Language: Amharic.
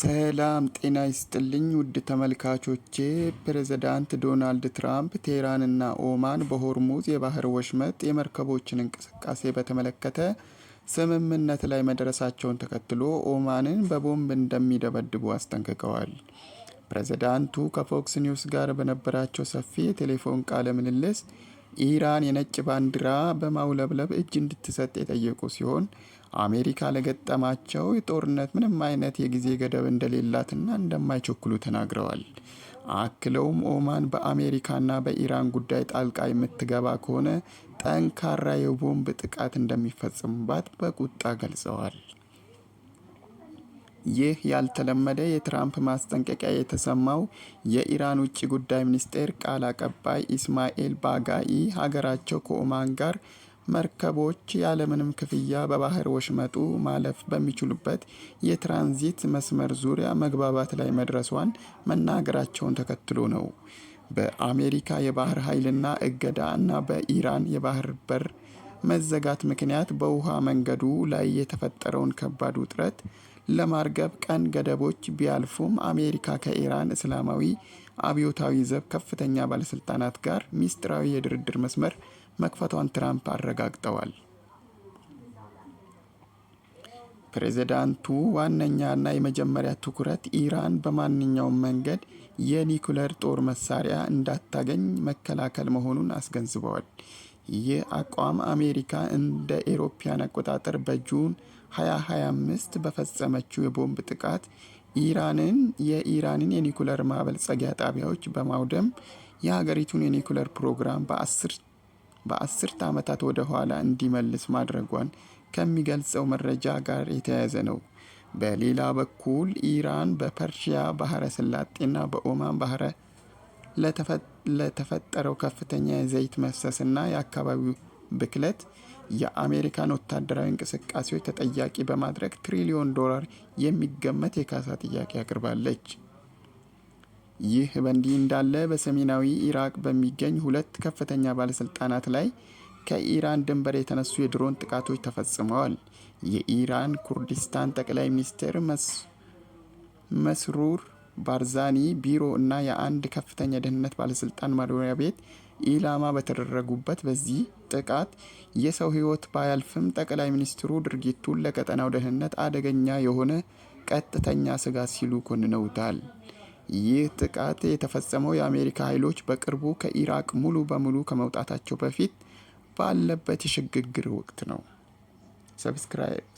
ሰላም ጤና ይስጥልኝ ውድ ተመልካቾቼ። ፕሬዝዳንት ዶናልድ ትራምፕ ቴህራንና ኦማን በሆርሙዝ የባህር ወሽመጥ የመርከቦችን እንቅስቃሴ በተመለከተ ስምምነት ላይ መድረሳቸውን ተከትሎ ኦማንን በቦምብ እንደሚደበድቡ አስጠንቅቀዋል። ፕሬዝዳንቱ ከፎክስ ኒውስ ጋር በነበራቸው ሰፊ የቴሌፎን ቃለ ምልልስ ኢራን የነጭ ባንዲራ በማውለብለብ እጅ እንድትሰጥ የጠየቁ ሲሆን፣ አሜሪካ ለገጠማቸው ጦርነት ምንም አይነት የጊዜ ገደብ እንደሌላትና እንደማይቸኩሉ ተናግረዋል። አክለውም ኦማን በአሜሪካና በኢራን ጉዳይ ጣልቃ የምትገባ ከሆነ ጠንካራ የቦምብ ጥቃት እንደሚፈጽሙባት በቁጣ ገልጸዋል። ይህ ያልተለመደ የትራምፕ ማስጠንቀቂያ የተሰማው የኢራን ውጭ ጉዳይ ሚኒስቴር ቃል አቀባይ ኢስማኤል ባጋኢ ሀገራቸው ከኦማን ጋር መርከቦች ያለምንም ክፍያ በባህር ወሽመጡ ማለፍ በሚችሉበት የትራንዚት መስመር ዙሪያ መግባባት ላይ መድረሷን መናገራቸውን ተከትሎ ነው። በአሜሪካ የባህር ኃይልና እገዳ እና በኢራን የባህር በር መዘጋት ምክንያት በውሃ መንገዱ ላይ የተፈጠረውን ከባድ ውጥረት ለማርገብ ቀን ገደቦች ቢያልፉም፣ አሜሪካ ከኢራን እስላማዊ አብዮታዊ ዘብ ከፍተኛ ባለስልጣናት ጋር ሚስጥራዊ የድርድር መስመር መክፈቷን ትራምፕ አረጋግጠዋል። ፕሬዚዳንቱ ዋነኛና የመጀመሪያ ትኩረት ኢራን በማንኛውም መንገድ የኒኩለር ጦር መሳሪያ እንዳታገኝ መከላከል መሆኑን አስገንዝበዋል። ይህ አቋም አሜሪካ እንደ ኤሮፓያን አቆጣጠር በ June 2025 በፈጸመችው የቦምብ ጥቃት የኢራንን የኒኩለር ማበልጸጊያ ጣቢያዎች በማውደም የሀገሪቱን የኒኩለር ፕሮግራም በአስርተ ዓመታት ወደ ኋላ እንዲመልስ ማድረጓን ከሚገልጸው መረጃ ጋር የተያያዘ ነው። በሌላ በኩል ኢራን በፐርሺያ ባህረ ሰላጤና በኦማን ባህረ ለተፈጠረው ከፍተኛ የዘይት መፍሰስና የአካባቢው ብክለት የአሜሪካን ወታደራዊ እንቅስቃሴዎች ተጠያቂ በማድረግ ትሪሊዮን ዶላር የሚገመት የካሳ ጥያቄ አቅርባለች። ይህ በእንዲህ እንዳለ በሰሜናዊ ኢራቅ በሚገኝ ሁለት ከፍተኛ ባለስልጣናት ላይ ከኢራን ድንበር የተነሱ የድሮን ጥቃቶች ተፈጽመዋል። የኢራን ኩርዲስታን ጠቅላይ ሚኒስትር መስሩር ባርዛኒ ቢሮ እና የአንድ ከፍተኛ ደህንነት ባለስልጣን መኖሪያ ቤት ኢላማ በተደረጉበት በዚህ ጥቃት የሰው ሕይወት ባያልፍም፣ ጠቅላይ ሚኒስትሩ ድርጊቱን ለቀጠናው ደህንነት አደገኛ የሆነ ቀጥተኛ ስጋት ሲሉ ኮንነውታል። ይህ ጥቃት የተፈጸመው የአሜሪካ ኃይሎች በቅርቡ ከኢራቅ ሙሉ በሙሉ ከመውጣታቸው በፊት ባለበት የሽግግር ወቅት ነው። Subscribe።